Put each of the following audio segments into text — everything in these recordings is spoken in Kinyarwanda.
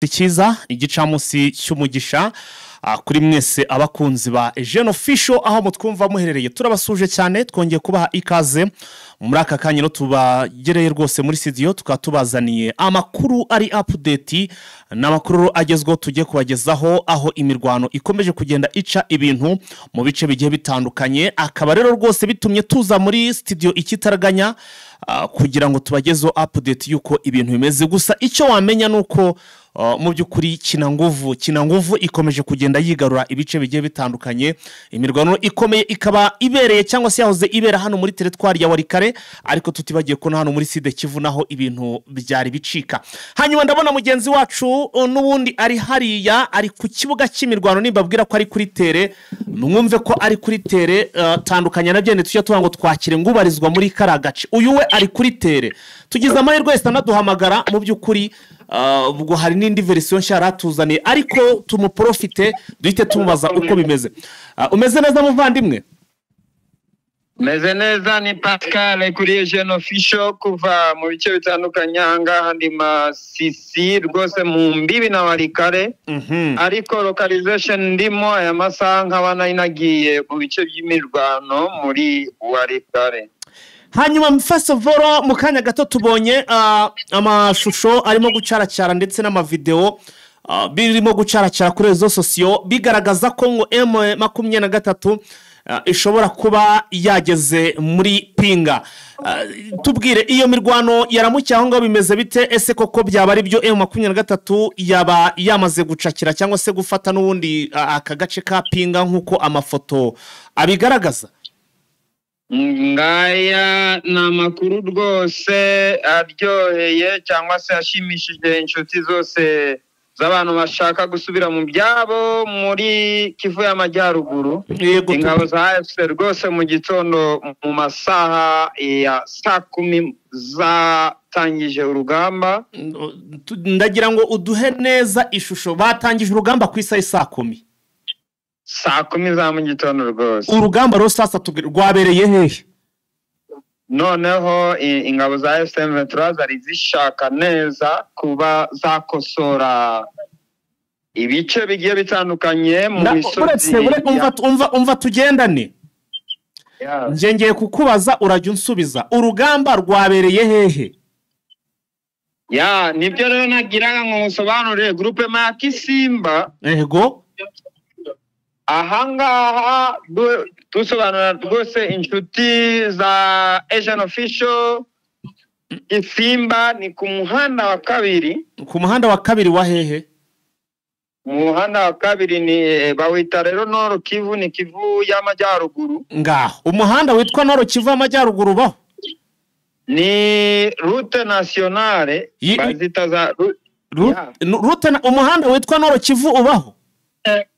Cyiza, igicamunsi cy'umugisha kuri mwese abakunzi ba Eugene Official aho mutwumva muherereye. Turabasuje cyane, twongeye kubaha ikaze muri aka kanya no tubagereye rwose muri studio, tukaba tubazaniye amakuru ari update n'amakuru agezweho tugiye kubagezaho, aho imirwano ikomeje kugenda ica ibintu mu bice bigiye bitandukanye. Akaba rero rwose bitumye tuza muri studio ikitaraganya kugira ngo tubagezeho update y'uko ibintu bimeze. Gusa icyo wamenya ni uko mu by'ukuri Kinanguvu ikomeje kugenda yigarura ibice bigiye bitandukanye. Imirwano ikomeye ikaba ibereye cyangwa se yahoze ibera hano muri teritwari ya Walikale, ariko tutibagiye ko hano muri Sud Kivu naho ibintu byari bicika. Hanyuma ndabona mugenzi wacu n'ubundi ari hariya, ari ku kibuga cy'imirwano. Nimbabwira ko ari kuri terrain, mwumve ko ari kuri terrain. Tandukanya na byende tujya tuvuga ngo twakire ngubarizwa muri kariya gace, uyu we ari kuri terrain. Tugize amahirwe wese anaduhamagara. Mu by'ukuri ubwo hari n'indi version nshya yaratuzaniye, ariko tumuprofite duhite tumubaza uko bimeze. Umeze neza muvandimwe? Meze neza, ni Pascal kuri Eugene Official kuva mu bice bitandukanye. Ahangaha ndi Masisi rwose mu mbibi na Walikale, ariko localization ndimo aya masaha nkaba nari nagiye mu bice by'imirwano muri Walikale. Hanyuma first of all, mu kanya gato tubonye amashusho arimo gucaracara ndetse n'amavideo birimo gucaracara kuri réseaux sociaux, bigaragaza ko ngo M23 ishobora kuba yageze muri Pinga. Tubwire, iyo mirwano yaramukiye aho ngaho bimeze bite? Ese koko byaba ari byo, M23 yaba yamaze gucakira cyangwa se gufata n'ubundi aka gace ka Pinga nk'uko amafoto abigaragaza? Ngaya ni amakuru rwose aryoheye cyangwa se ashimishije inshuti zose z'abantu bashaka gusubira mu byabo muri Kivu y'Amajyaruguru. Ingabo za AFC rwose mu gitondo mu masaha ya saa 10 zatangije urugamba. Ndagira ngo uduhe neza ishusho. Batangije urugamba ku isaha saa 10? Saa 10 za mu gitondo rwose. Urugamba rero sasa tubwire, rwabereye hehe? Noneho ingabo za AFC M23 zari zishaka neza kuba zakosora ibice bigiye bitandukanye mu misozi. Uretse umva, umva, umva, tugendane. Njye ngiye kukubaza, urajya unsubiza. Urugamba rwabereye hehe? Ya, nibyo rero nagiraga ngo musobanurire. Groupement ya Kisimba. Ahangaha dusobanura rwose inshuti za Asian Official, Kisimba ni ku muhanda wa kabiri. Ku muhanda wa kabiri wa hehe? Mu muhanda wa kabiri ni bawita rero Nord Kivu, ni Kivu y'Amajyaruguru. Ngaho umuhanda witwa Nord Kivu y'Amajyaruguru ubaho? Ni route nationale bazita za Route umuhanda witwa Nord Kivu ubaho?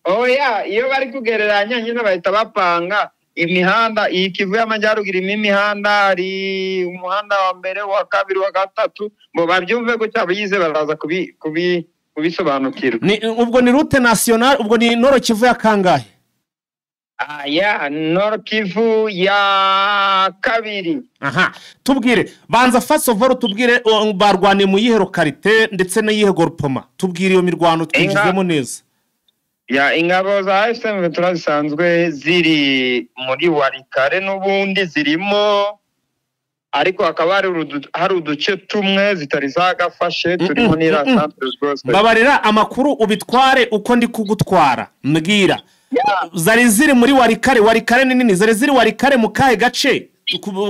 Oya, iyo bari kugereranya nyine bahita bapanga imihanda. Iyi Kivu y'Amajyaruguru irimo imihanda, hari umuhanda wa mbere, wa kabiri, wa gatatu, ngo babyumve gutya bize baraza kubisobanukirwa. Ubwo ni route nationale, ubwo ni Nord Kivu ya kangahe? Aya Nord Kivu ya kabiri. Aha, tubwire, banza first of all tubwire barwaniye mu yihe localité ndetse n'iyihe groupement? Tubwire iyo mirwano twinjizemo neza. Ya, ingabo za M23 zisanzwe ziri muri Walikale n'ubundi zirimo, ariko hakaba hari uduce tumwe zitari zagafashe turimo n'iriya centre rwose. Mbabarira, amakuru ubitware uko ndi kugutwara. Mbwira, zari ziri muri Walikale. Walikale ni nini. Zari ziri Walikale mu kahe gace?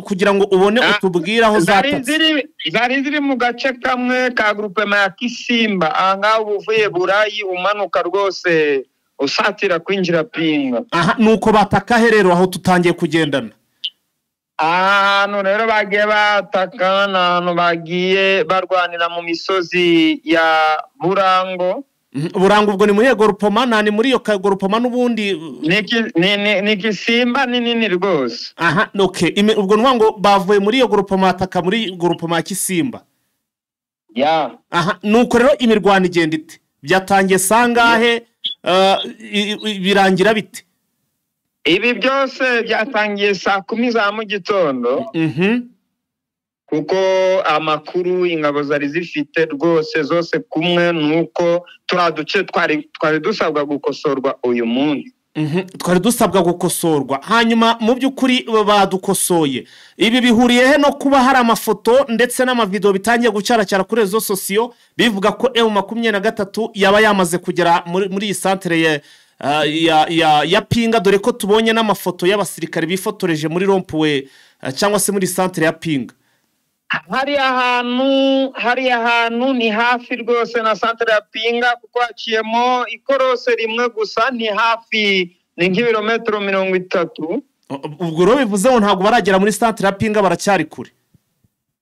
Kugira ngo ubone utubwire aho zari zatatse. Zari ziri mu gace kamwe ka groupement ya Kisimba, ahangaha uba uvuye Burayi umanuka rwose usatira kwinjira Pinga. Aha, nuko bataka he rero aho tutangiye kugendana? Ahantu rero bagiye bataka ni ahantu bagiye barwanira mu misozi ya Burango. Burango ubwo ni muri iyo groupement nta ni muri iyo groupement n'ubundi? Ni Kisimba, ni nini rwose. Aha, okay. Ubwo ni ukuvuga ngo bavuye muri iyo groupement bataka muri groupement ya Kisimba? Ya. Aha, nuko rero imirwano igenda ite? Byatangiye sangahe? Birangira bite? Ibi byose byatangiye saa 10 za mu gitondo. Kuko amakuru ingabo zari zifite rwose zose kumwe nuko turiya duce twari dusabwa gukosorwa uyu munsi. Twari dusabwa gukosorwa, hanyuma mu by'ukuri badukosoye. Ibi bihuriye he no kuba hari amafoto ndetse n'amavidewo bitangiye gucaracara kuri réseaux sociaux bivuga ko M23 yaba yamaze kugera muri iyi santere ya Pinga, dore ko tubonye n'amafoto y'abasirikare bifotoreje muri rond-point cyangwa se muri santere ya Pinga? Hariya hantu ni hafi rwose na santere ya Pinga, kuko haciyemo ikorose rimwe gusa, ni hafi, ni nk'ibirometero 30. Ubwo rero bivuze ngo ntabwo baragera muri santere ya Pinga, baracyari kure.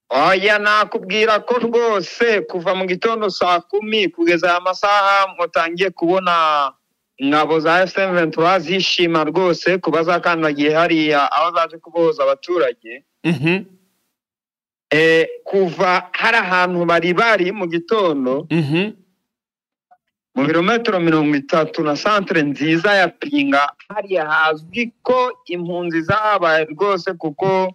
Oya, nakubwira ko rwose kuva mu gitondo saa 10 kugeza aya masaha mutangiye kubona ingabo za M23 zishima rwose kuba zakandagiye hariya aho zaje kubohoza abaturage. Kuva hari ahantu bari mu gitondo, mu birometero 30 na santere nziza ya Pinga, hariya hazwi ko impunzi zahabaye rwose, kuko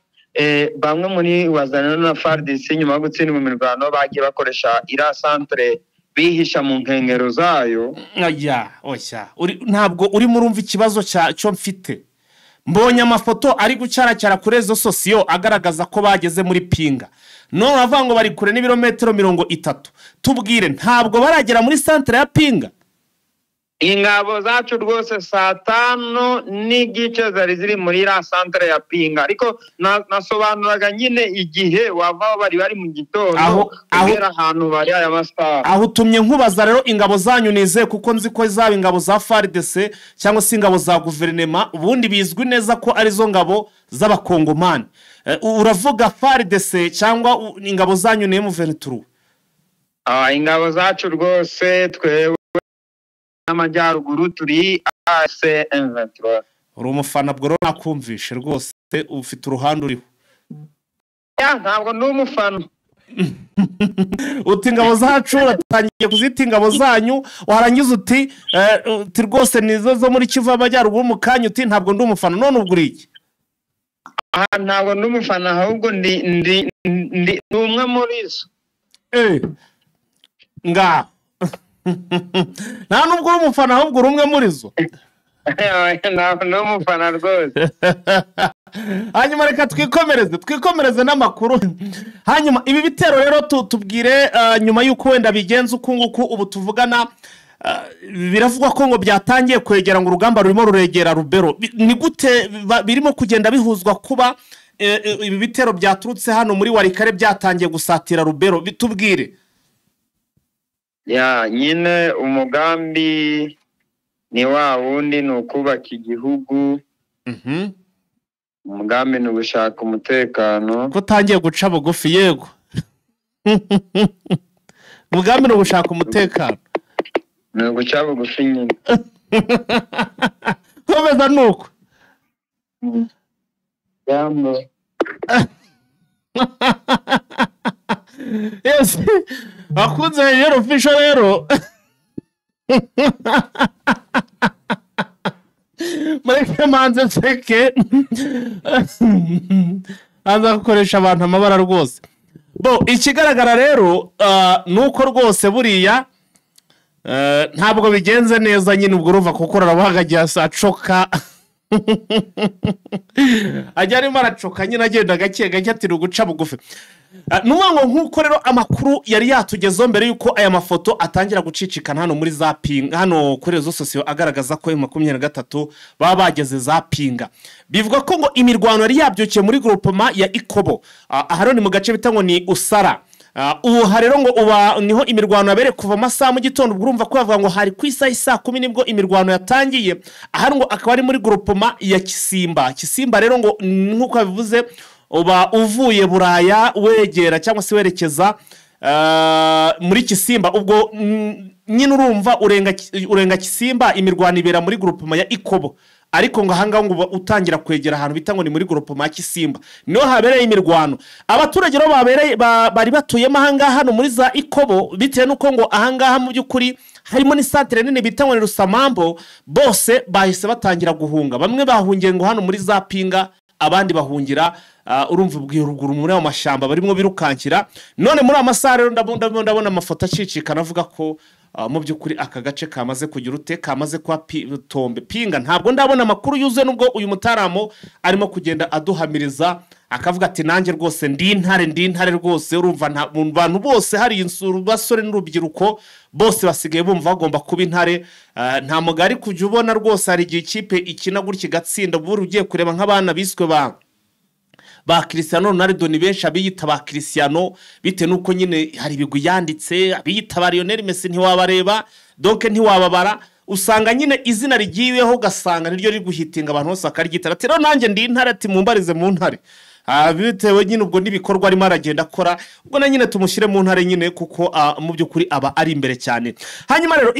bamwe muri Wazalendo na FARDC nyuma yo gutsindwa imirwano bagiye bakoresha iriya santere bihisha mu nkengero zayo. Oya, oya. Ntabwo urimo urumva ikibazo cyo mfite. Mbonye amafoto ari gucaracara kuri réseaux sociaux agaragaza ko bageze muri Pinga, none uravuga ngo bari kure n'ibirometero 30. Tubwire, ntabwo baragera muri santere ya Pinga? Ingabo zacu rwose saa 5:30 zari ziri muri iriya santere ya Pinga, ariko nasobanuraga nyine igihe wava aho bari mu gitondo kugera ahantu bari aya masaha. Aho utumye nkubaza rero, ingabo zanyu nizeye, kuko nzi ko zaba ingabo za FARDC cyangwa se ingabo za guverinema, ubundi bizwi neza ko arizo ngabo z'abakongomani. Uravuga FARDC cyangwa ingabo zanyu ni M23? Ah, ingabo zacu rwose, twebwe n'amajyaruguru turi AFC M23. Uri umufana bwo rero, nakumvishe rwose, ufite uruhande uriho. Ya, ntabwo ndi umufana. Uti ingabo zacu, uratangiye kuzita ingabo zanyu, warangiza uti rwose nizo zo muri Kivu y'Amajyaruguru, mu kanya uti ntabwo ndi umufana. None ubwo uri iki? Ah, ntabwo ndi umufana, ahubwo ndi umwe muri zo. Ngaho nta nubwo uri umufana, ahubwo uri umwe muri zo. Ntabwo ndi umufana rwose. Hanyuma reka twikomereze n'amakuru. Hanyuma ibi bitero rero tubwire, nyuma y'uko wenda bigenze uku nguku ubu tuvugana, biravugwa ko ngo byatangiye kwegera, ngo urugamba rurimo ruregera Rubero. Ni gute birimo kugenda bihuzwa kuba ibi bitero byaturutse hano muri Walikale byatangiye gusatira Rubero? Bitubwire. Ya, nyine umugambi ni wa wundi, ni ukubaka igihugu. Umugambi ni ugushaka umutekano. Ko utangiye guca bugufi? Yego, umugambi ni ugushaka umutekano. Ni uguca bugufi nyine. Komeza nuko. Jambo. Yes, bakunze rero official rero, mureke manze nseke, aza gukoresha abantu amabara rwose. Bo ikigaragara rero ni uko rwose buriya ntabwo bigenze neza nyine. Ubwo urumva kuko urabaga agiye acoka, ajya arimo aracoka nyine, agenda gake gake, ati ni uguca bugufi. Ni ukuvuga ngo nk'uko rero amakuru yari yatugezeho mbere y'uko aya mafoto atangira gucicikana hano muri za Pinga, hano kuri réseaux sociaux, agaragaza ko M23 baba bageze za Pinga, bivuga ko ngo imirwano yari yabyukiye muri groupement ya Ikobo. Aha rero ni mu gace bita ngo ni Usara. Ubu rero ngo uba niho imirwano yabereye kuva amasaha mu gitondo. Ubwo urumva ko bavuga ngo hari ku isaha saa 10 nibwo imirwano yatangiye. Aha ngo akaba ari muri groupement ya Kisimba. Kisimba rero ngo nk'uko babivuze, uba uvuye Buraya wegera cyangwa se werekeza muri Kisimba. Ubwo nyine urumva urenga Kisimba, imirwano ibera muri groupement ya Ikobo, ariko ngo ahangaha ngo uba utangira kwegera ahantu bita ngo ni muri groupement ya Kisimba, niho habereye imirwano. Abaturage rero bari batuyemo ahangaha hano muri za Ikobo, bitewe n'uko ngo ahangaha mu by'ukuri harimo n'isantere nini bita ngo ni Rusamambo, bose bahise batangira guhunga. Bamwe bahungiye ngo hano muri za Pinga. Abandi bahungira, urumva, ruguru muri ayo mashyamba barimo birukankira. None muri aya masaha rero ndabona amafoto acicikana avuga ko mu by'ukuri aka gace kamaze kugira ute, kamaze kuba tombe pinga. Ntabwo ndabona amakuru yuzuye, nubwo uyu mutaramo arimo kugenda aduhamiriza akavuga ati: "Nanjye rwose ndi intare, ndi intare rwose." Urumva, nta mu bantu bose hari insura, basore n'urubyiruko bose basigaye bumva bagomba kuba intare. Nta mugari kujya ubona rwose, hari igihe ikipe ikina gutya igatsinda. Buri ugiye kureba nk'abana biswe ba Cristiano Ronaldo ni benshi, abiyita ba Cristiano bitewe n'uko nyine hari ibigwi yanditse, abiyita ba Lionel Messi ntiwabareba, donc ntiwababara. Usanga nyine izina rigiyeho ugasanga niryo riri guhitinga, abantu bose bakaryitara, ati: "Rero nanjye ndi intare," ati: "Mumbarize mu ntare." Bitewe nyine ubwo n'ibikorwa arimo aragenda akora, ubwo na nyine tumushyire mu ntare nyine, kuko mu by'ukuri aba ari imbere cyane. Hanyuma rero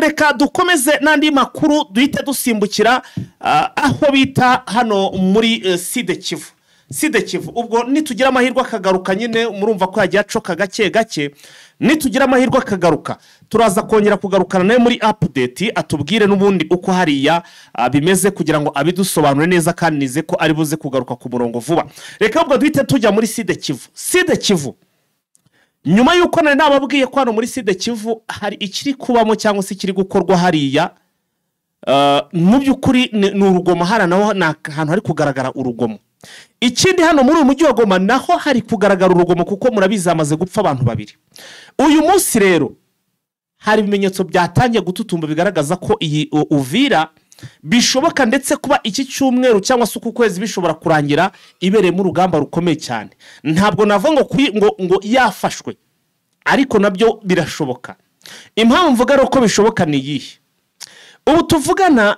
reka dukomeze n'andi makuru, duhite dusimbukira aho bita hano muri Sud Kivu. Sud Kivu, ubwo nitugira amahirwe akagaruka nyine, murumva ko yagiye acoka gake gake, nitugira amahirwe akagaruka turaza kongera kugarukana nawe muri update, atubwire n'ubundi uko hariya bimeze kugira ngo abidusobanure neza, kandi nize ko ari buze kugaruka ku murongo vuba. Reka ubwo duhite tujya muri Sud Kivu. Sud Kivu, nyuma y'uko nari nababwiye ko hano muri Sud Kivu hari ikiri kubamo cyangwa se ikiri gukorwa hariya, mu by'ukuri ni urugomo. Hariya naho ni ahantu hari kugaragara urugomo. Ikindi, hano muri uyu mujyi wa Goma naho hari kugaragara urugomo, kuko murabizi hamaze gupfa abantu babiri. Uyu munsi rero hari ibimenyetso byatangiye gututumba bigaragaza ko iyi Uvira bishoboka ndetse kuba iki cyumweru cyangwa se uku kwezi bishobora kurangira ibereyemo urugamba rukomeye cyane. Ntabwo navuga ngo yafashwe, ariko nabyo birashoboka. Impamvu mvuga rero ko bishoboka ni iyihe? Ubu tuvugana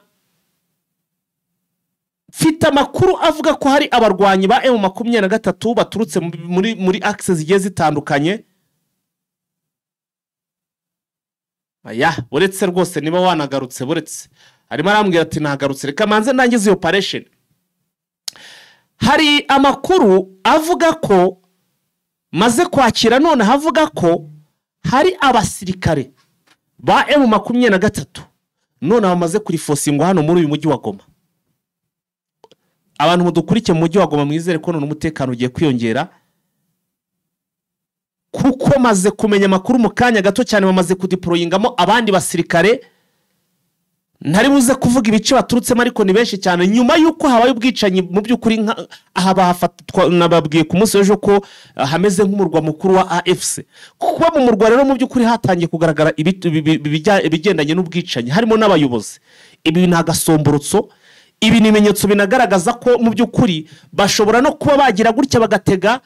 mfite amakuru avuga ko hari abarwanyi ba M23 baturutse muri axe zigiye zitandukanye. Aya, uretse rwose niba wanagarutse, buretse arimo arambwira ati nagarutse, reka manze ndangize iyo operation. Hari amakuru avuga ko maze kwakira none avuga ko hari abasirikare ba M23 none bamaze kurifosingwa hano muri uyu mujyi wa Goma. Abantu mudukurikiye mu mujyi wa Goma, mwizere ko none umutekano ugiye kwiyongera, kuko maze kumenya amakuru mu kanya gato cyane bamaze kudeployingamo abandi basirikare. Ntari buze kuvuga ibice baturutsemo, ariko ni benshi cyane. Nyuma y'uko habaye ubwicanyi mu by'ukuri, aha bahafatwa, nababwiye ku munsi w'ejo ko hameze nk'umurwa mukuru wa AFC. Kuba mu murwa rero mu by'ukuri hatangiye kugaragara ibigendanye n'ubwicanyi, harimo n'abayobozi. Ibi ni agasomborotso, ibi ni ibimenyetso binagaragaza ko mu by'ukuri bashobora no kuba bagira gutya bagatega,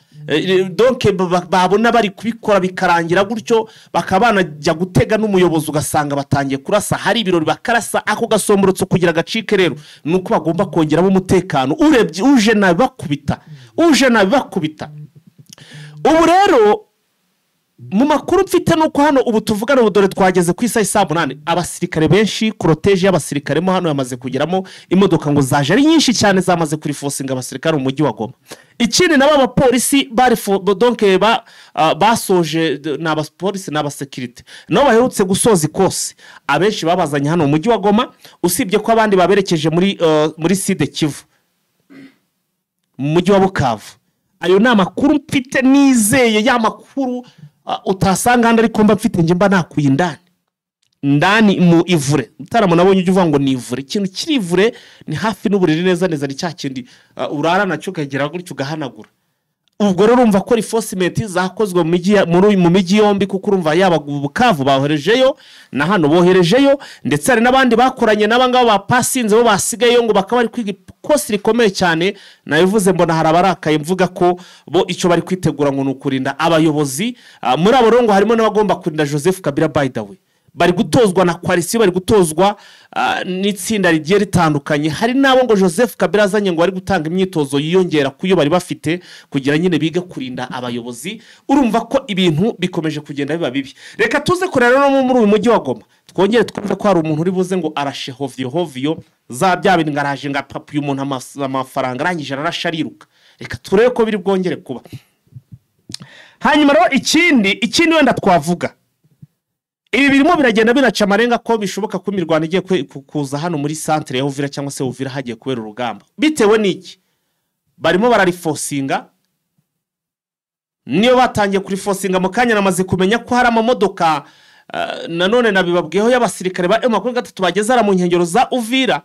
donc babona bari kubikora bikarangira gutyo, bakaba banajya gutega n'umuyobozi, ugasanga batangiye kurasa, hari ibirori bakarasa. Ako gasomborotso kugira gacike rero ni uko bagomba kongeramo umutekano, urebye uje nabi bakubita, uje nabi bakubita. Ubu rero mu makuru mfite ni uko hano ubu tuvugana, ubu dore twageze ku isaha saa 8, abasirikare benshi, cortège y'abasirikare mo hano yamaze kugeramo, imodoka ngo zaje ari nyinshi cyane, zamaze kurifosinga abasirikare mu mujyi wa Goma. Ikindi nabo abapolisi bari donc basoje, ni abapolisi n'abasekirite nabo baherutse gusoza ikosi, abenshi babazanye hano mu mujyi wa Goma, usibye ko abandi baberekeje muri Sud Kivu mu mujyi wa Bukavu. Ayo ni amakuru mfite nizeye, ya makuru utasanga ahandi, ariko mba mfite njye, mba nakuye indani ndani mu ivure. Mutarama nabonye ujya uvuga ngo ni ivure, ikintu kiri ivure ni hafi n'uburiri neza neza, ni cya kindi urara nacyo ukagera gutyo ugahanagura. Ubwo rero urumva ko reinforcement zakozwe mu mijyi yombi, kuko urumva yaba Bukavu boherejeyo na hano boherejeyo, ndetse hari n'abandi bakoranye n'aba ngaba bapasinze bo basigayeyo, ngo bakaba bari kwiga ikosi rikomeye cyane. Nabivuze mbona hari abarakaye, mvuga ko bo icyo bari kwitegura ngo ni ukurinda abayobozi. Muri abo rero ngo harimo n'abagomba kurinda Joseph Kabila. By the way, bari gutozwa na coalition, bari gutozwa n'itsinda rigiye ritandukanye. Hari n'abo ngo Joseph Kabila azanye ngo bari gutanga imyitozo yiyongera ku yo bari bafite, kugira nyine bige kurinda abayobozi. Urumva ko ibintu bikomeje kugenda biba bibi. Reka tuze kureba no muri uyu mujyi wa Goma, twongere twumve ko hari umuntu uri buze ngo arashe hovyo hovyo za bya bintu, ngo araje ngo apapuye umuntu amafaranga, arangije ararashe ariruka. Reka turebe ko biri bwongere kuba. Hanyuma rero ikindi wenda twavuga, ibi birimo biragenda binaca amarenga ko bishoboka ko imirwano igiye kuza hano muri centre ya Uvira, cyangwa se Uvira hagiye kubera urugamba. Bitewe n'iki? Barimo bararifosinga. Niyo batangiye kurifosinga mu kanya namaze kumenya ko hari amamodoka nanone nabibabwiyeho y'abasirikare ba M23 bageze ara mu nkengero za Uvira,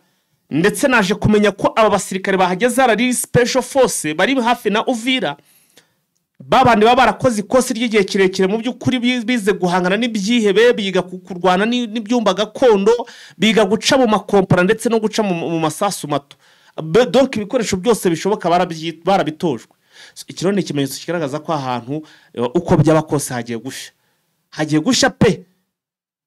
ndetse naje kumenya ko aba basirikare bahageze ari special force bari hafi na Uvira, babandi baba barakoze ikosi ry'igihe kirekire mu by'ukuri bize guhangana n'ibyihebe, biga kurwana n'ibyumba gakondo, biga guca mu makompara ndetse no guca mu masasu mato. Donc ibikoresho byose bishoboka barabitojwe. Iki rero ni ikimenyetso kigaragaza ko ahantu uko byaba kose hagiye gushya, hagiye gushya pe,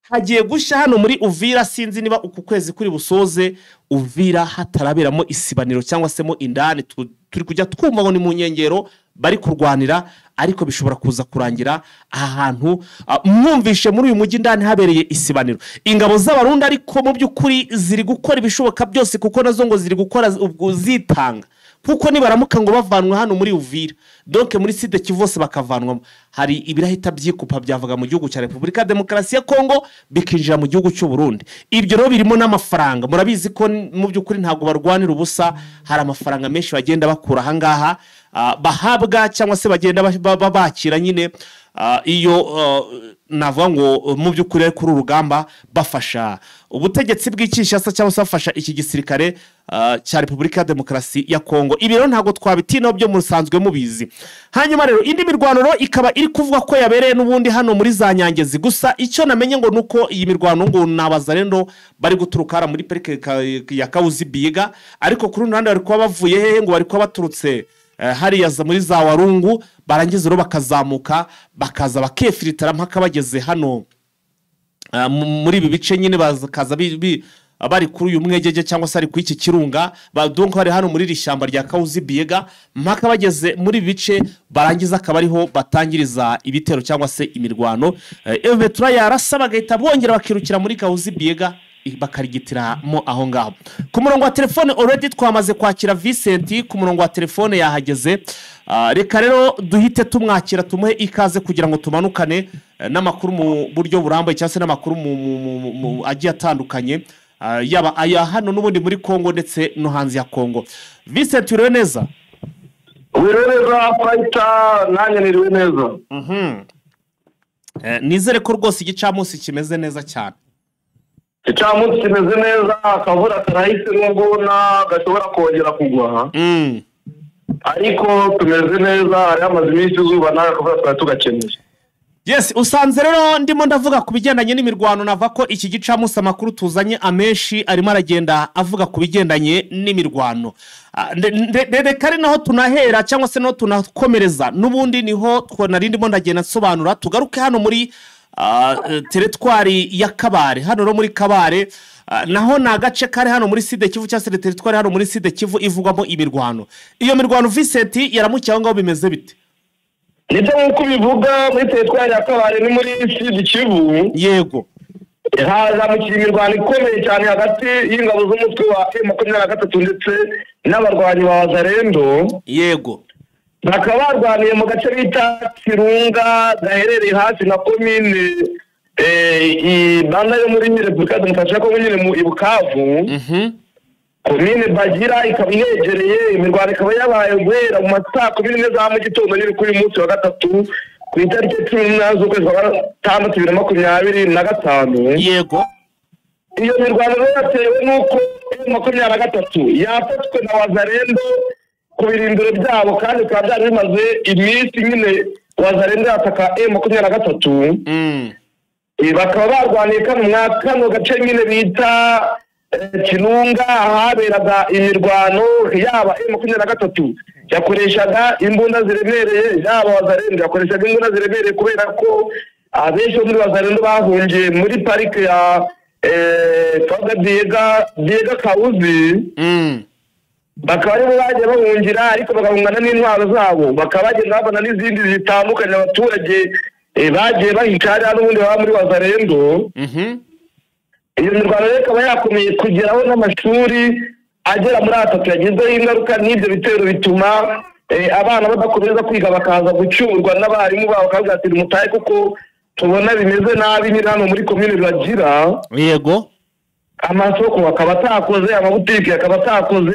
hagiye gushya hano muri Uvira. Sinzi niba uku kwezi kuri busoze Uvira hataraberamo isibaniro cyangwa se mo indani. Turi kujya twumva ngo ni mu nkengero bari kurwanira, ariko bishobora kuza kurangira aha hantu mwumvishe muri uyu mujyi indani habereye isibaniro. Ingabo z'Abarundi ariko mu by'ukuri ziri gukora ibishoboka byose, kuko nazo ngo ziri gukora ubwo zitanga, kuko nibaramuka ngo bavanwe hano muri Uvira, donc muri Sud Kivu bose bakavanwamo, hari ibirahita byikupa byavaga mu gihugu cya Repubulika ya Demokarasi ya Kongo bikinjira mu gihugu cy'u Burundi. Ibyo rero birimo n'amafaranga. Murabizi ko mu by'ukuri ntabwo barwanira ubusa, hari amafaranga menshi bagenda bakura aha ngaha bahabwa cyangwa se bagenda bakira nyine iyo navuga ngo mu by'ukuri kuri urugamba bafasha ubutegetsi bw'Ikinshasa cyangwa se bafasha iki gisirikare cya Repubulika ya Demokarasi ya Kongo. Ibi rero ntabwo twabitinaho byo musanzwe mubizi. Hanyuma rero indi mirwano ikaba iri kuvuga ko yabereye n'ubundi hano muri za Nyangezi. Gusa icyo namenye ngo nuko iyi mirwano ngo nabazarendo bari guturuka muri parike ya Kahuzi Biega, ariko kuri ruhande bari kuba bavuye hehe ngo bari kuba baturutse hariya muri za Warungu, barangiza rero bakazamuka bakaza bakefiritara mpaka bageze hano muri ibi bice nyine, bakaza bari kuri uyu mwegege cyangwa se ari ku iki kirunga, donc bari hano muri iri shyamba rya Kahuzi Biega mpaka bageze muri ibi bice, barangiza akaba ariho batangiriza ibitero cyangwa se imirwano. Evetura yarasa bagahita bongera bakirukira muri Kahuzi Biega bakarigitiramo aho ngaho. Ku murongo wa telefone already twamaze kwakira Vincent, ku murongo wa telefone yahageze. Reka rero duhite tumwakira tumuhe ikaze kugira ngo tumanukane n'amakuru mu buryo burambuye cyangwa se n'amakuru agiye atandukanye, yaba aya hano n'ubundi muri Kongo ndetse no hanze ya Kongo. Vincent, uriwe neza? Wiriwe neza Fighter, nanjye niriwe neza. Nizere ko rwose igicamunsi kimeze neza cyane. Icamunsi kimeze neza, akavura karahise nubwo gashobora kongera kugwa, ariko tumeze neza, hari amaze iminsi izuba nawe akavura twari tugakeneye. Yes, usanze rero ndimo ndavuga ku bigendanye n'imirwano, nava ko iki gicamunsi amakuru tuzanye amenshi arimo aragenda avuga ku bigendanye n'imirwano. Reka ari naho tunahera cyangwa se naho tunakomereza, n'ubundi niho nari ndimo ndagenda nsobanura. Tugaruke hano muri teritwari ya Kabare. Hano no muri Kabare naho ni agace kari hano muri Sud Kivu cyangwa se teritwari hano muri Sud Kivu ivugwamo imirwano. Iyo mirwano Vincent yaramukiye aho ngaho bimeze bite? Nibyo nk'uko ubivuga, muri teritwari ya Kabare ni muri Sud Kivu. Yego. Hazamukiye imirwano ikomeye cyane hagati y'ingabo z'umutwe wa M23 ndetse n'abarwanyi ba Wazalendo. Yego. Bakaba barwaniye mu gace bita Kirunga gaherereye hafi na komine Ibanda yo muri Repubulika ya Demokarasi ya Kongo nyine mu Bukavu. Komine Bagira ikaba ihegereye. Imirwano ikaba yabaye guhera mu masaa 14 za mu gitondo nyine kuri uyu munsi wa gatatu ku itariki 18 z'ukwezi kwa gatandatu 2025. Yego. Iyo mirwano rero yatewe n'uko M23 yafatwe na Wazalendo ku birindiro byabo, kandi bikaba byari bimaze iminsi nyine Wazalendo yataka M23. Bakaba barwaniye kano gace nyine bita Kirunga, ahaberaga imirwano yaba M23 yakoreshaga imbunda ziremereye, yaba Wazalendo yakoreshaga imbunda ziremereye, kubera ko abenshi muri Wazalendo bahungiye muri parike ya Biega Kahuzi. Bakaba aribo bagiye bahungira, ariko bagahungana n'intwaro zabo, bakaba bagenda babona n'izindi zitandukanye abaturage bagiye bahica hariya n'ubundi baba muri Wazalendo. Iyo mirwano rero ikaba yakomeye kugeraho n'amashuri agera muri 3 yagizweho ingaruka n'ibyo bitero, bituma abana badakomeza kwiga bakaza gucyurwa n'abarimu babo bakavuga ati mutahe kuko tubona bimeze nabi nyine hano muri komine Bagira. Yego. Amasoko akaba atakoze, amabutike akaba atakoze,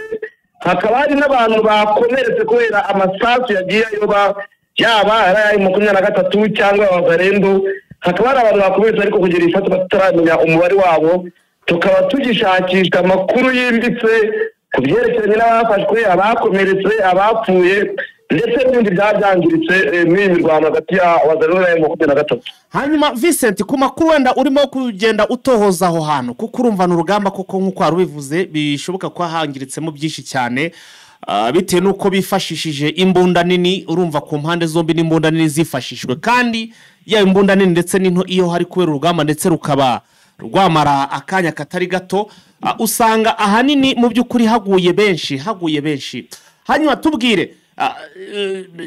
Hakaba hari n'abantu bakomeretse kubera amasasu yagiye ayoba, yaba ari aya 23 cyangwa Wazalendo. Hakaba hari abantu bakomeretse ariko kugera iyi saha tutaramenya umubare wabo. Tukaba tugishakisha amakuru yimbitse ku byerekeranye n'abafashwe, abakomeretse, abapfuye ndetse n'ibindi byabyangiritse muri iyi mirwano hagati ya Wazalendo na 23. Hanyuma Vincent, ku makuru wenda urimo kugenda utohoza aho hantu, kuko urumva ni urugamba koko nk'uko wari ubivuze, bishoboka ko hangiritsemo byinshi cyane, bitewe n'uko bifashishije imbunda nini. Urumva ku mpande zombi n'imbunda nini zifashishijwe, kandi yaba imbunda nini ndetse n'into, iyo hari kubera urugamba ndetse rukaba rwamara akanya katari gato, usanga ahanini mu by'ukuri haguye benshi, haguye benshi. Hanyuma tubwire,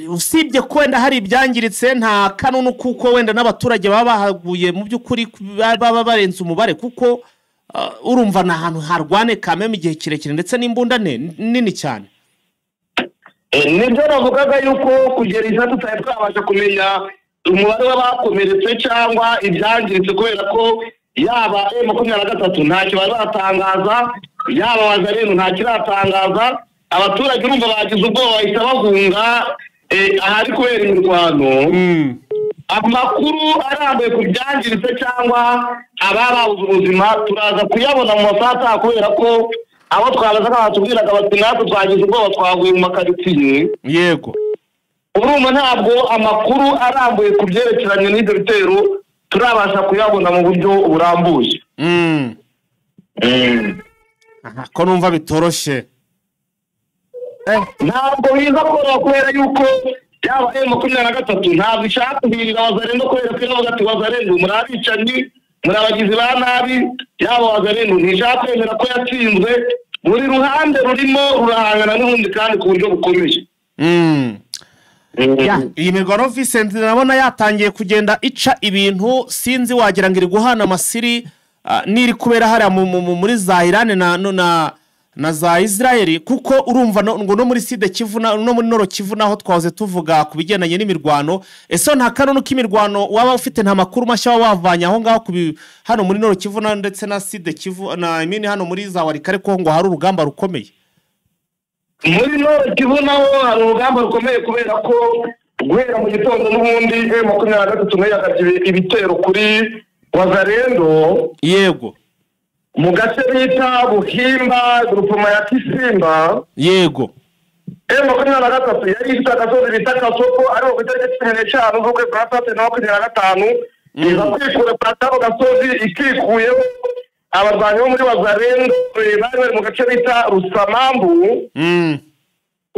usibye ko wenda hari ibyangiritse, nta kanunu kuko wenda n'abaturage baba bahaguye mu by'ukuri baba barenze umubare, kuko urumva ni ahantu harwane kameme igihe kirekire ndetse n'imbunda nini cyane. Nibyo navugaga yuko kugera isa tutari twabasha kumenya umubare w'abakomeretse cyangwa ibyangiritse, kubera ko yaba 23 ntacyo bari batangaza, yaba Wazalendo ntacyo iratangaza. Abaturage urumva bagize ubwoba bahita bahunga ahari kubera imirwano. Amakuru arambuye ku byangiritse cyangwa ababuze ubuzima turaza kuyabona mu masaha ataha, kubera ko abo twabazaga batubwiraga bati natwe twagize ubwoba twaguye mu makaritsiye. Yego, urumva ntabwo amakuru arambuye ku byerekeranye n'ibyo bitero turabasha kuyabona mu buryo burambuye. Ko numva bitoroshye. Ntabwo biza koroha kubera yuko yaba 23 ntabwo ishaka kubirira Wazalendo, kubera ko iravuga ati Wazalendo muri abicanyi, muri abagizi ba nabi. Yaba Wazalendo ntishaka kwemera ko yatsinzwe. Buri ruhande rurimo rurahangana n'urundi kandi ku buryo bukomeye. Iyi mirwano Vincent ndabona yatangiye kugenda ica ibintu, sinzi wagira ngo iri guhana amasiri n'iri kubera hariya muri za Iran na za Israel, kuko urumva ngo no muri Sud Kivu no muri Nord Kivu naho twahoze tuvuga ku bigendanye n'imirwano. Ese nta kanunu k'imirwano waba ufite, nta makuru mashya waba wavanye aho ngaho hano muri Nord Kivu ndetse na Sud Kivu na imini hano muri za Walikale, ko ngo hari urugamba rukomeye? Muri Nord Kivu naho hari urugamba rukomeye, kubera ko guhera mu gitondo n'ubundi 23 nayo yagabye ibitero kuri Wazalendo. Yego, mu gace bita Buhimba, grupoma ya Kisimba. Yego, 23 yari ifite agasozi bita Kasoko, ariko ku itariki 15 z'ukwezi kwa 3 na 25 iza kwikura kuri ako gasozi, ikikuyeho abarwanyi bo muri Wazalendo bari bari mu gace bita Rusamambu,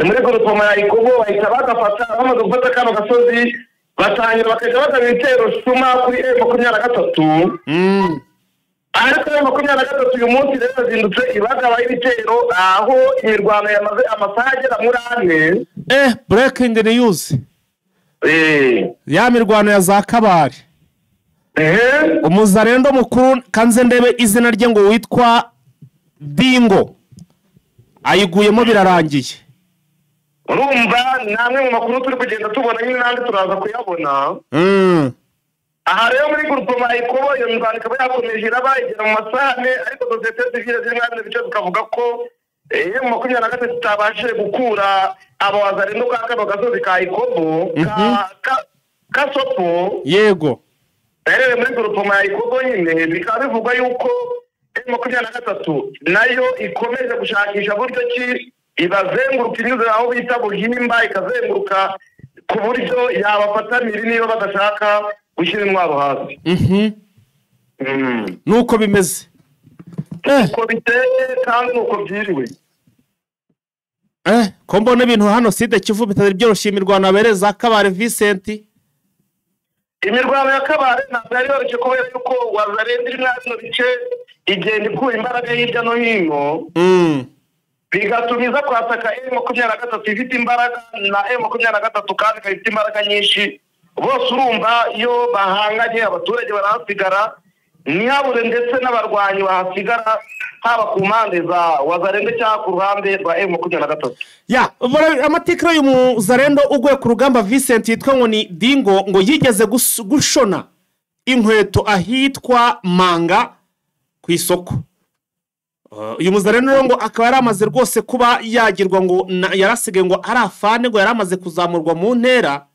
muri grupoma ya Ikobo. Bahita bagafata. Bamaze gufata kano gasozi, batangira bakajya bagaba ibitero shuma kuri 23. Ariko 23 uyu munsi rero yazindutse ibagaba ibitero, aho imirwano yamaze amasaha agera muri 4. Breaking news, ya mirwano ya za Kabare, umuzarendo mukuru kanze ndebe izina rye ngo witwa Dingo ayiguyemo, birarangiye. Urumva namwe mu makuru turi kugenda tubona nyine, nandi turaza kuyabona. Aha rero muri grupoma Ikobo iyo mirwano ikaba yakomeje iraba igera mu masaha 4, ariko sosiyete sivile ziri muri bino bice tukavuga ko 23 itabashije gukura abo Wazalendo ka kano gasozi ka Ikobo, Kasopo. Yego, gaherereye muri grupoma ya Ikobo nyine. Bikaba bivugwa yuko 23 nayo ikomeje gushakisha buryo ki ibazenguruka inyuze aho bita Buhimba, ikazenguruka ku buryo yabafata miri niba badashaka gushyira intwaro hasi. Nuko bimeze, uko biteye kandi nuko byiriwe. Ko mbona ibintu hano Sud Kivu bitari byoroshye, imirwano abereza Kabare Vincent. Imirwano ya Kabare ntabwo yari yoroshye, kubera yuko Wazalendo iri muri bino bice igenda ikura imbaraga hirya no hino, bigatuma iza kwataka 23 ifite imbaraga, na 23 kandi ikaba ifite imbaraga nyinshi. Bose urumva iyo bahanganye abaturage barahasigara, ntihabure ndetse n'abarwanyi bahasigara, haba ku mpande za Wazalendo cyangwa ku ruhande rwa 23. Ya amateka y'uyu muzarendo uguye ku rugamba Vincent yitwa ngo ni Dingo, ngo yigeze gushona inkweto ahitwa Manga ku isoko. Uyu muzarendo rero ngo akaba yaramaze rwose kuba yagirwa ngo yarasigaye ngo ari afande, ngo yaramaze kuzamurwa mu ntera.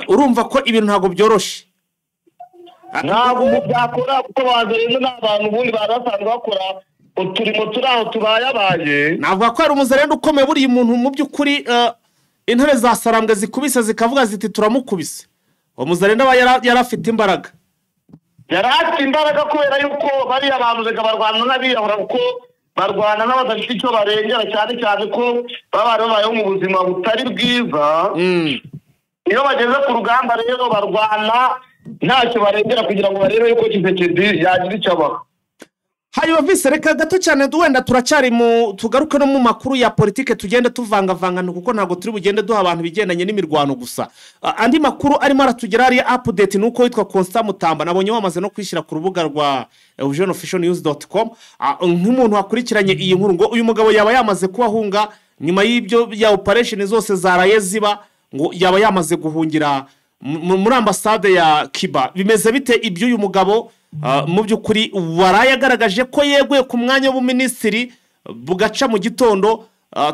Urumva ko ibintu ntabwo byoroshe. Ntabwo byakora kuko Wazalendo ni abantu ubundi bari basanzwe bakora uturimo turi aho tubayabaye. Navuga ko ari umuzarendo ukomeye, buriya umuntu mu by'ukuri intare za Sarambwe zikubise zikavuga ziti turamukubise. Uwo muzarendo aba yari afite imbaraga. Yari afite imbaraga kubera yuko bariya bantu reka barwana n'abirabura, kuko barwana n'abadafite icyo barengera, cyane cyane ko baba babayeho mu buzima butari bwiza. Iyo bageze ku rugamba rero barwana ntacyo barengera kugira ngo barebe yuko Tshisekedi yagira icyo abaha. Hanyuma vise reka gato cyane wenda turacyari mu tugaruke no mu makuru ya politike, tugende tuvangavangana kuko ntabwo turi bugende duha abantu ibigendanye n'imirwano gusa. Andi makuru arimo aratugera ari update ni uko witwa Constant Mutamba nabonye wamaze no kwishyira ku rubuga rwa eugeneofficialnews.com, nk'umuntu wakurikiranye iyi nkuru ngo uyu mugabo yaba yamaze kuhahunga nyuma y'ibyo ya operation zose zaraye ziba, ngo yaba yamaze guhungira muri ambasade ya Cuba. Bimeze bite iby'uyu mugabo? Mu by'ukuri waraye agaragaje ko yeguye ku mwanya w'ubuminisitiri bugaca mu gitondo,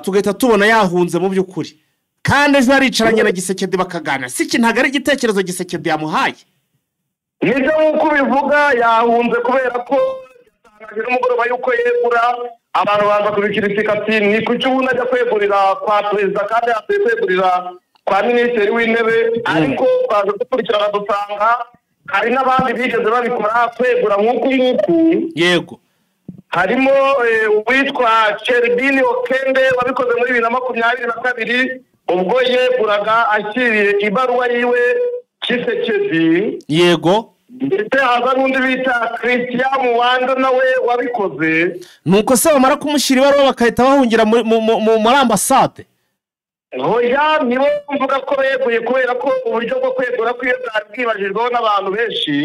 tugahita tubona yahunze mu by'ukuri, kandi ejo yaricaranye na Gisekedi bakaganira. Si iki ntabwo ari igitekerezo Gisekedi yamuhaye? Nibyo nk'uko ubivuga, yahunze kubera ko yatangaje n'umugoroba yuko yegura. Abantu baza kubikiritika ati ni kuki ubundi ajya kwegurira kwa perezida kandi yakwiye kwegurira kwa minisitiri w'intebe. Ariko twaje gukurikirana dusanga hari n'abandi bigeze babikora kwegura nk'uku nguku. Yego. Harimo uwitwa Cherubini Okende wabikoze muri 2022 ubwo yeguraga ashyiriye ibaruwa yiwe Tshisekedi. Yego. Ndetse haza n'undi bita Christian Muwando nawe wabikoze. Nuko se bamara kumushyira ibaruwa bakahita bahungira muri ambasade? Hoya, nibo mvuga ko beguye kubera ko uburyo bwo kwegura kw'iyo bwari bwibajijweho n'abantu benshi.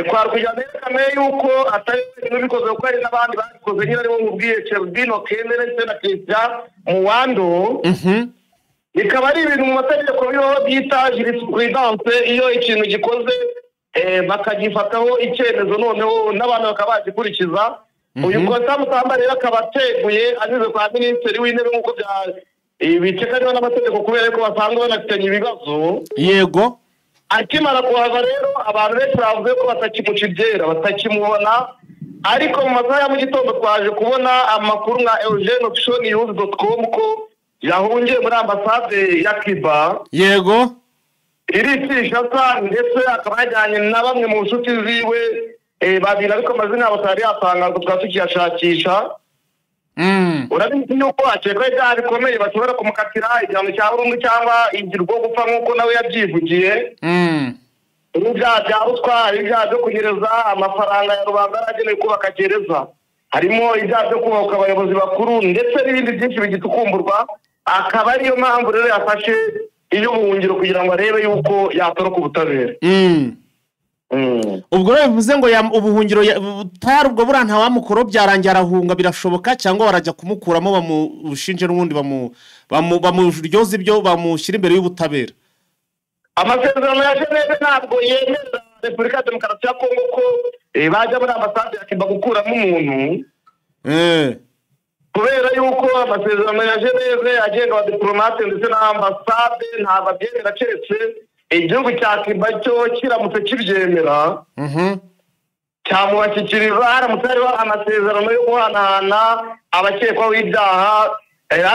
Kwari kugira ngo berekane yuko atari wenyine ubikoze, kuko hari n'abandi babikoze nyine aribo nkubwiye Cherubini Okende ndetse na Christian Muwando. Bikaba ari ibintu mu mategeko bibaho byita jurisprudence, iyo ikintu gikoze bakagifataho icyemezo noneho n'abantu bakaba bagikurikiza. Uyu Constant Mutamba rero akaba ateguye anyuze kwa minisitiri w'intebe nk'uko biteganywa n'amategeko, kubera ko basanzwe banafitanye ibibazo. Yego. Akimara kuhava rero abantu benshi bavuze ko batakimuca ibyera, batakimubona. Ariko mu masaha ya mu gitondo twaje kubona amakuru nka eugeneofficialnews.com ko yahungiye muri ambasade ya Cuba. Yego. Iri Kinshasa, ndetse akaba yajyanye na bamwe mu nshuti ziwe babiri, ariko amazina yabo atari yatangazwa, tukaba tukiyashakisha. Urabizi yuko akekwaho ibyaha bikomeye bashobora kumukatira igihano cya burundu cyangwa igirwa gupfa nk'uko nawe yabyivugiye. Ibyaha bya ruswa, ibyaha byo kunyereza amafaranga ya rubanda yaragenewe kubaka gereza, harimo ibyaha byo kubaka abayobozi bakuru ndetse n'ibindi byinshi bigitukumburwa. Akaba ariyo mpamvu rero yafashe iy'ubuhungiro kugira ngo arebe yuko yatoroka ubutabera. Ubwo rero bivuze ngo ubuhungiro tayari ubwo buriya ntawamukoro byarangiye arahunga, birashoboka cyangwa barajya kumukuramo bamushinje n'ubundi bamuryoze ibyo bamushyira imbere y'ubutabera? Amasezerano ya Geneve ntabwo yemeza Repubulika ya Demokarasi ya Kongo ko bajya muri ambasade ya Cuba gukuramo umuntu. Kubera yuko amasezerano ya Geneve agenga abadiplomate ndetse na ambasade ntabwo abyemera, keretse igihugu cya Cuba cyo kiramutse kibyemera cyamubashyikiriza, haramutse hariho amasezerano yo guhanahana abakekwaho ibyaha.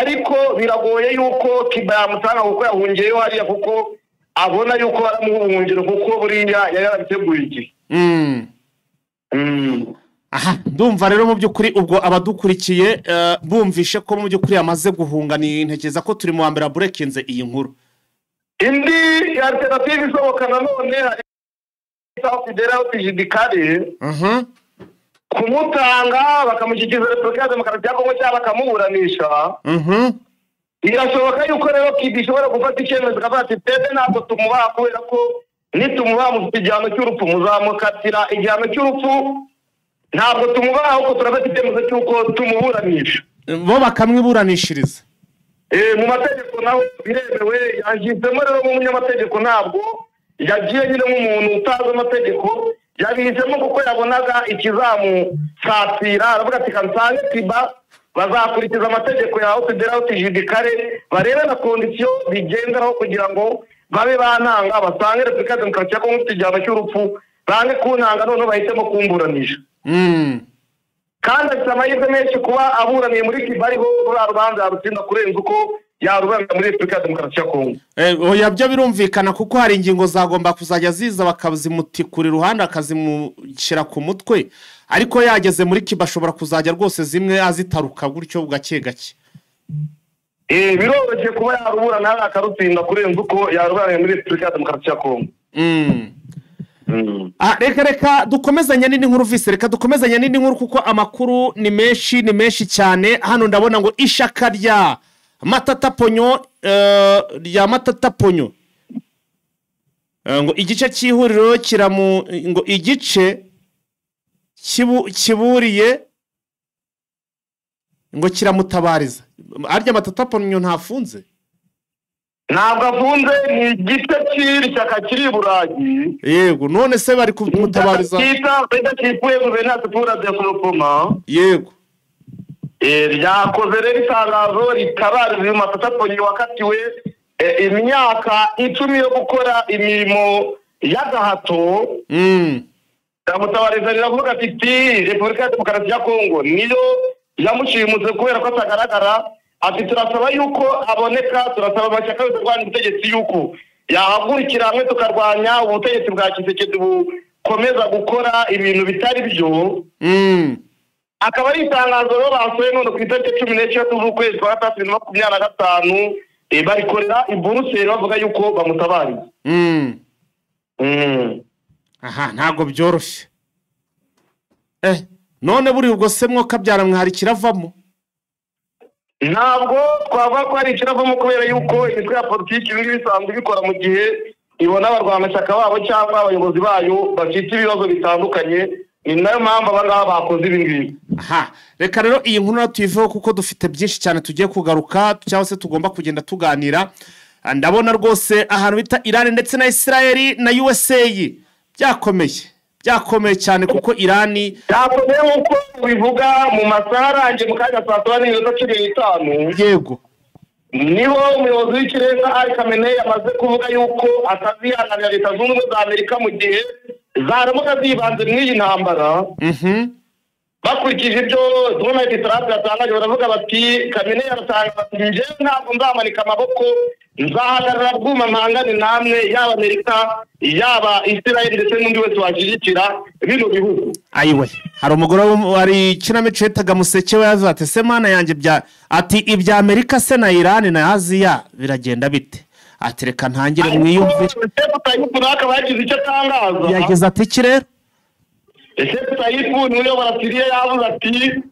Ariko biragoye yuko Cuba yamutanga kuko yahungiyeyo hariya, kuko abona yuko baramuha ubuhungiro, kuko buriya yari yarabiteguye igihe. Aha ndumva rero mu by'ukuri ubwo abadukurikiye bumvishe ko mu by'ukuri yamaze guhunga, ni ntekereza ko turi mu wa mbere burekinze iyi nkuru. Indi alternative ishoboka nanone hari Fidela Judicare kumutanga bakamushyikiriza Repubulika ya Demokarasi ya Kongo cyangwa bakamuburanisha. Birashoboka yuko rero Cuba ishobora gufata icyemezo ikavuga ati twebwe ntabwo tumubaha, kubera ko nitumubaha mufite igihano cy'urupfu, muzamukatira igihano cy'urupfu, ntabwo tumubaha ahubwo turafata icyemezo cy'uko tumuburanisha. Bo bakamwiburanishiriza. Mu mategeko nawe biremewe, yashyizemo rero nk'umunyamategeko, ntabwo yagiye nyine nk'umuntu utazi amategeko. Yabihisemo kuko yabonaga ikizamusatira, aravuga ati kansange Cuba bazakurikiza amategeko ya haute de la haute judicare, barebe na condition bigenderaho kugira ngo babe bantanga, basange Repubulika ya Demokarasi ya Kongo ifite igihano cy'urupfu, bange kuntanga noneho bahitemo kumburanisha. Kandi afite amahirwe menshi kuba aburaniye muri Cuba, ariho ruriya rubanza yarutsinda kurenza uko yarubanza muri Repubulika ya Demokarasi ya Kongo. Oya, byo birumvikana kuko hari ingingo zagomba kuzajya ziza bakazimutikura iruhande akazimushyira ku mutwe, ariko yageze muri Cuba ashobora kuzajya rwose zimwe azitaruka gutyo gake gake. Biroroshye kuba yaruburana akarutsinda kurenza uko yaruburaniye muri Repubulika ya Demokarasi ya Kongo. Reka dukomezanye n'indi nkuru vise, reka dukomezanye n'indi nkuru kuko amakuru ni menshi, ni menshi cyane. Hano ndabona ngo ishaka rya Matata Ponyo, rya Matata Ponyo, ngo igice cy'ihuriro kiramu, ngo igice kiburiye ngo kiramutabariza. Arya Matata Ponyo ntafunze? Ntabwo afunze, ni igice cy'iri shyaka kiri i Burayi. Yego, none se bari kumutabariza? Cyita cyitwa Guverinance pour la Développement. Yego. Ryakoze rero itangazo ritabariza uyu Matata Ponyo wakatiwe imyaka 10 yo gukora imirimo y'agahato. Riramutabaririza riravuga ati Repubulika ya Demokarasi ya Kongo niyo yamushimutse kubera ko atagaragara. Ati turasaba yuko aboneka, turasaba amashyaka yose arwanya ubutegetsi yuko yahagurukira hamwe tukarwanya ubutegetsi bwa Tshisekedi bukomeza gukora ibintu bitari byo. Akaba ari itangazo rero basohoye none ku itariki 13 z'ukwezi kwa gatatu 2025, barikorera i Buruseli bavuga yuko bamutabariye. Aha ntabwo byoroshye. None buri ubwo se mwoka byaramwe hari kiravamo? Ntabwo twavuga ko hari ikiravamo kubera yuko imitwe ya politiki ibi ngibi bisanzwe bikora mu gihe ibona abarwanashyaka babo cyangwa abayobozi bayo bafite ibibazo bitandukanye, ni nayo mpamvu aba ngaba bakoze ibi ngibi. Aha, reka rero iyi nkuru tuyiveho kuko dufite byinshi cyane tugiye kugaruka cyangwa se tugomba kugenda tuganira. Ndabona rwose ahantu bita Iran ndetse na Israel na USA byakomeye, byakomeye cyane kuko Iran byakomeye nk'uko bivuga mu masaha arangiye mu kanya saa saba n'iminota 15. Yego. Niho umuyobozi w'ikirenga Ali Khamenei amaze kuvuga yuko atazihanganira Leta Zunze Ubumwe za Amerika mu gihe zaramuka zibanze mw'iyi ntambara. Bakurikije ibyo Donald Trump yatangaje, baravuga bati Khamenei aratangaza ati njyewe ntabwo nzamanika amaboko, nzahagarara bwuma mpangane namwe, yaba Amerika yaba Israel ndetse n'undi wese washyigikira bino bihugu. Ayiwe, hari umugore wari ikinamico yitaga Museke we yavuze ati se mana yanjye bya, ati ibya Amerika se na Iran na Aziya biragenda bite? Ati reka ntangire mwiyumvire. Recep Tayyip nawe akaba yagize icyo atangaza. Yagize ati iki rero? Recep Tayyip niwe uyobora Siriya yavuze ati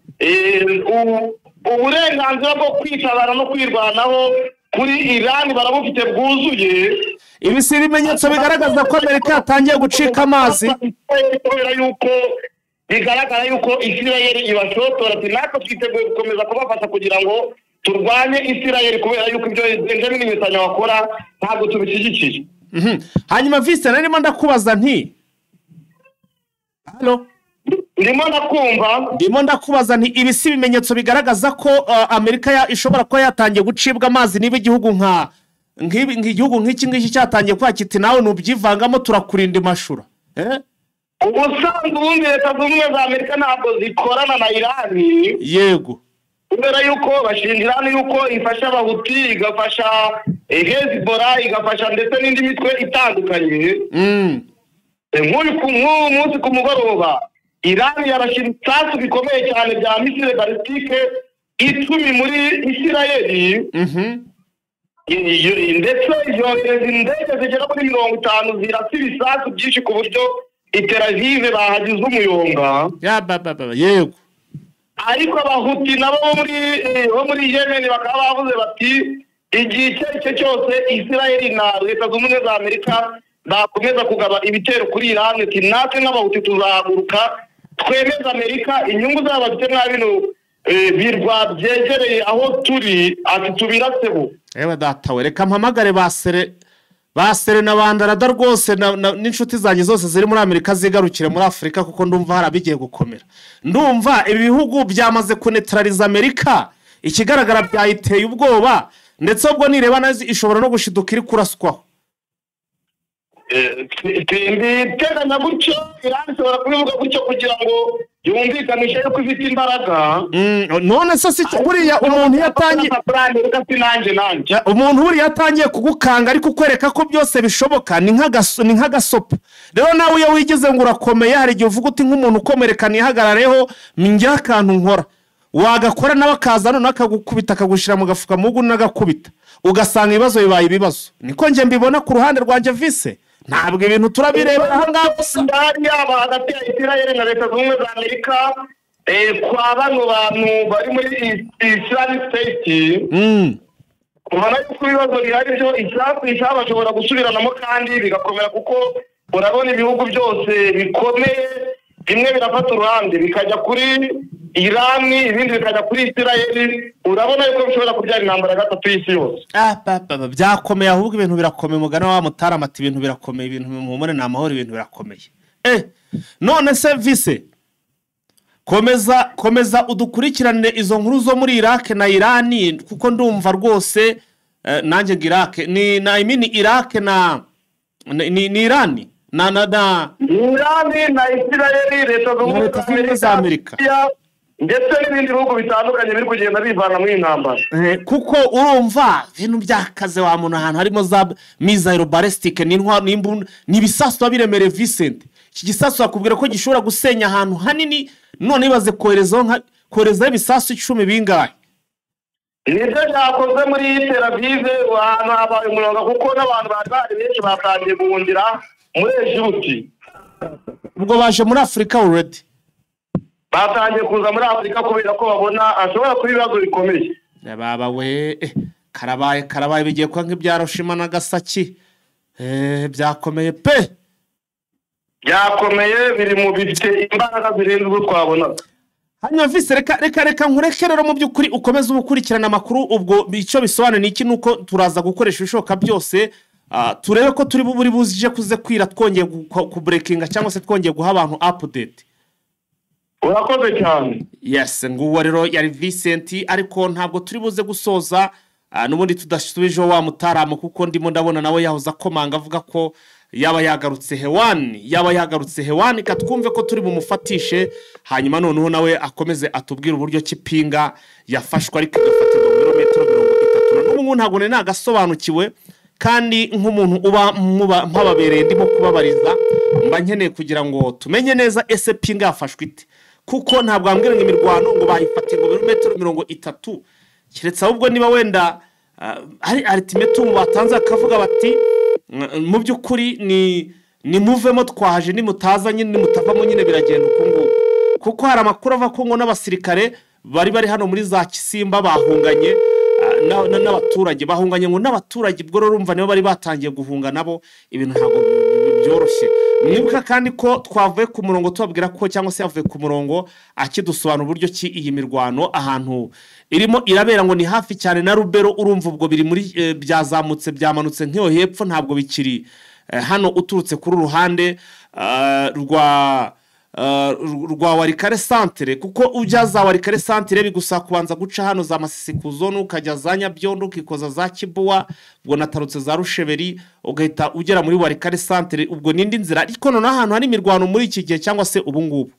uburenganzira bwo kwitabara no kwirwanaho kuri Iran barabufite bwuzuye. Ibi si ibimenyetso bigaragaza ko Amerika yatangiye gucika amazi? Kubera yuko bigaragara yuko Israel ibashotora, ati natwe twiteguye gukomeza kubafasha kugira ngo turwanye Israel kubera yuko ibyo Benjamin Netanyahu akora ntabwo tubishyigikiye. Hanyuma Vise, narimo ndakubaza nti halo, ndimo ndakumva, ndimo ndakubaza nti ibi si ibimenyetso bigaragaza ko Amerika ishobora kuba yatangiye gucibwa amazi niba igihugu nka nk'igihugu nk'iki ngiki cyatangiye kwa kiti nawe nubyivangamo turakurinda imashura. Ubusanzwe ubundi Leta Zunze Ubumwe za Amerika ntabwo zikorana na Iran. Yego. Kubera yuko bashinja Iran yuko ifasha Abahuti, igafasha Hezbollah, igafasha ndetse n'indi mitwe itandukanye. Nk'uyu munsi ku mugoroba Iran yarashe ibisasu bikomeye cyane bya misile balistike 10 muri Israel. Ndetse yohereza indege zigera kuri 50 zirasa ibisasu byinshi ku buryo i Tel Aviv bahagize umuyonga. Yego. Ariko Abahuti nabo bo muri Yemen bakaba bavuze bati igihe icyo ari cyo cyose Israel na Leta Zunze Ubumwe za Amerika bakomeza kugaba ibitero kuri Iran, ati natwe nk'Abahuti tuzahaguruka twemeze Amerika inyungu zabo bafite mwa bino birwa byegereye aho turi, ati tubiraseho. Ewe data we, reka mpamagare Ba Serena Bandarada rwose n'inshuti zanjye zose ziri muri Amerika zigarukire muri Afurika, kuko ndumva hari abigiye gukomera. Ndumva ibi bihugu byamaze kunetraliza Amerika, ikigaragara byayiteye ubwoba, ndetse ubwo nireba nazo ishobora no gushiduka iri kuraswaho. Mbiteganya gutyo, Irani ishobora kubivuga gutyo kugira ngo yumvikanishe yuko ifite imbaraga. None se si buriya umuntu iyo atangiye Reka si nanjye nanjye umuntu buriya atangiye kugukanga ariko ukwereka ko byose bishoboka, ni nk'agasopo. Rero nawe iyo wigize ngo urakomeye, hari igihe uvuga uti nk'umuntu ukomereka nihagarareho ngira akantu nkora, wagakora nawe akaza noneho akagukubita akagushyira mu gafuka mugu n'agakubita, ugasanga ibibazo bibaye ibibazo. Niko njye mbibona ku ruhande rwanjye vise, ntabwo ibintu turabirebera aha ngaha gusa. Ndari yaba hagati ya Israel na Leta Zunze Ubumwe za Amerika, kwa bano bantu bari muri Islamic State, ubona yuko ibibazo bihari byo isaha ku isaha bashobora gusubiranamo kandi bigakomera, kuko urabona ibihugu byose bikomeye bimwe birafata uruhande bikajya kuri Irani, ibindi bikajya kuri Israel. Urabona yuko bishobora kubyara intambara ya gatatu y'isi yose. Byakomeye, ahubwo ibintu birakomeye. Mugana wa Mutarama ati ibintu birakomeye, ibintu muhumure ni amahoro, ibintu birakomeye. None se vise, komeza udukurikirane izo nkuru zo muri Iraq na Irani, kuko ndumva rwose nanjye ngo Iraq ni na I mean Iraq na ni Irani na na na Irani na Israel, Leta Leta Zunze Ubumwe za Amerika ndetse n'ibindi bihugu bitandukanye biri kugenda bivana muri intambara. Kuko urumva ibintu byakaze wa muntu, ahantu harimo za missile ballistic ni ibisasu biremereye Vincent. Iki gisasu bakubwira ko gishobora gusenya ahantu hanini, none ibaze koherezaho ibisasu 10 bingahe. Nibyo byakozwe muri Tel Aviv, ahantu habaye umurongo kuko n'abantu bari bahari benshi batangiye guhungira muri Egiputi. Ubwo baje muri Afurika already, batangiye kuza muri Afurika kubera ko babona ashobora kuba ibibazo bikomeye. Baba we, karabaye bigiye kuba nk'ibya Hiroshima na Nagasaki. Byakomeye pe, byakomeye, biri mu bifite imbaraga zirenze uzo twabonaga. Hanyuma vise, reka nkureke rero mu by'ukuri ukomeze ubukurikirana amakuru. Ubwo icyo bisobanura ni iki? Nuko turaza gukoresha ibishoboka byose, turebe ko turi buri buzije kuze kwira, twongeye kubreakinga cyangwa se twongeye guha abantu update. Urakoze cyane. Yes, nguwo rero yari Vincent, ariko ntabwo turi buze gusoza n'ubundi tudasubijeho wa Mutarama, kuko ndimo ndabona nawe yahoze akomanga avuga ko yaba yagarutse hewani, katwumve ko turi bumufatishe, hanyuma noneho nawe akomeze atubwire uburyo kipinga yafashwe ariko igafatirwa mu birometero 30. N'ubu ntabwo nari nagasobanukiwe, kandi nk'umuntu uba mpababereye ndimo kubabariza, mba nkeneye kugira ngo tumenye neza ese pinga yafashwe ite, kuko ntabwo ambwira ngo imirwano ngo bayifatiye ngo birometero 30, keretse ahubwo niba wenda ari ultimatum batanze akavuga bati mu by'ukuri ni muvemo twaje, nimutaza nyine nimutavamo nyine biragenda uko nguko. Kuko hari amakuru ava ko ngo n'abasirikare bari hano muri za Kisimba bahunganye n'abaturage, bahunganye ngo n'abaturage, ubwo rero urumva nibo bari batangiye guhunga nabo, ibintu ntabwo byoroshye. Mwibuka kandi ko twavuye ku murongo tubabwira ko, cyangwa se yavuye ku murongo akidusobanura uburyo ki iyi mirwano ahantu irimo irabera ngo ni hafi cyane na Rubero. Urumva ubwo biri muri byazamutse byamanutse nk'iyo hepfo, ntabwo bikiri hano uturutse kuri ruhande rwa Warikare centre, kuko ujya za Warikare centre bigusa kubanza guca hano za Masisi ku zone, ukajya za Nyabyondo, ukikoza za Kibuwa, ubwo natarutse za Rusheberi, ugahita ugera muri Warikare centre, ubwo nindi nzira. Ariko noneho ahantu hari imirwano muri iki gihe cyangwa se ubu ngubu,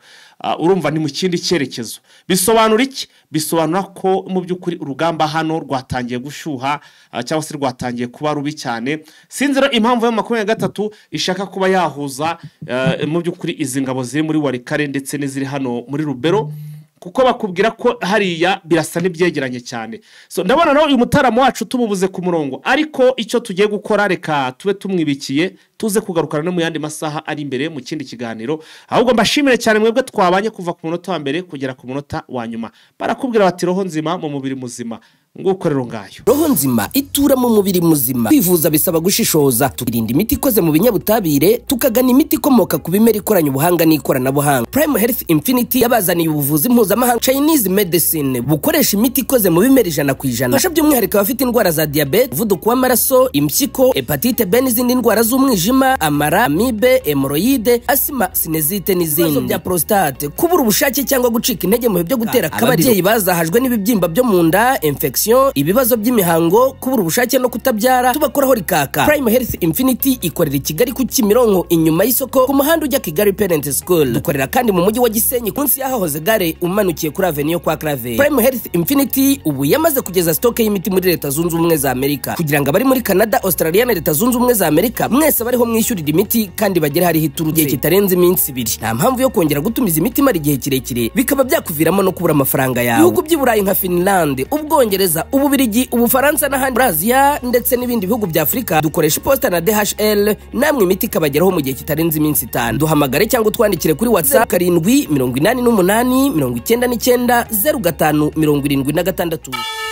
urumva ni mu kindi cyerekezo. Bisobanura iki? Bisobanura ko mu by'ukuri urugamba hano rwatangiye gushyuha, cyangwa se rwatangiye kuba rubi cyane. Sinzi rero impamvu ya 23 ishaka kuba yahuza mu by'ukuri izi ngabo ziri muri Warikare ndetse n'iziri hano muri Rubero, kuko bakubwira ko hariya birasa n'ibyegeranye cyane. So ndabona nawe uyu Mutarama wacu tumubuze ku murongo, ariko icyo tugiye gukora reka tube tumwibikiye, tuze kugarukana no mu yandi masaha ari imbere mu kindi kiganiro. Ahubwo mbashimire cyane mwebwe twabanye kuva ku munota wa mbere kugera ku munota wa nyuma. Barakubwira bati roho nzima mu mubiri muzima. Nguko rero ngayo. Roho nzima itura mu mubiri muzima. Kwivuza bisaba gushishoza, tukirinda imiti ikoze mu binyabutabire, tukagana imiti ikomoka ku bimera ikoranye ubuhanga n'ikoranabuhanga. Prime Health Infinity yabazaniye ubuvuzi mpuzamahanga Chinese medicine, bukoresha imiti ikoze mu bimera 100%. Fasha by'umwihariko abafite indwara za diyabete, umuvuduko w'amaraso, impyiko, hepatite B n'izindi ndwara z'umwijima, amara, amibe, hemoroyide, asima, sinezite n'izindi. Ibibazo bya prostate, kubura ubushake cyangwa gucika intege mu bihe byo gutera akabariro, ababyeyi bazahajwe n'ibibyimba byo mu nda, infection, ibibazo by'imihango, kubura ubushake no kutabyara, tubakoraho rikaka. Prime Health Infinity ikorera i Kigali ku Kimironko, inyuma y'isoko, ku muhanda ujya Kigali Parent School. Dukorera kandi mu mujyi wa Gisenyi, munsi y'ahahoze gare, umanukiye kuri Avenue kwa Clave. Prime Health Infinity ubu yamaze kugeza stock y'imiti muri Leta Zunze Ubumwe za Amerika, kugira ngo abari muri Canada, Australia na Leta Zunze Ubumwe za Amerika mwese bariho mwishyurira imiti kandi bagere hariho iturutse igihe kitarenze iminsi 2. Nta mpamvu yo kongera gutumiza imiti imara igihe kirekire, bikaba byakuviramo no kubura amafaranga yawe. Ibihugu by'i Burayi nka Finland, Ubwongereza, Ububirigi, Ubufaransa n'ahandi muri Aziya ndetse n'ibindi bihugu bya Afurika, dukoresha iposita na DHL, namwe imiti ikabageraho mu gihe kitarenze iminsi 5. Duhamagare cyangwa utwandikire kuri WhatsApp 7 88 99 05 76.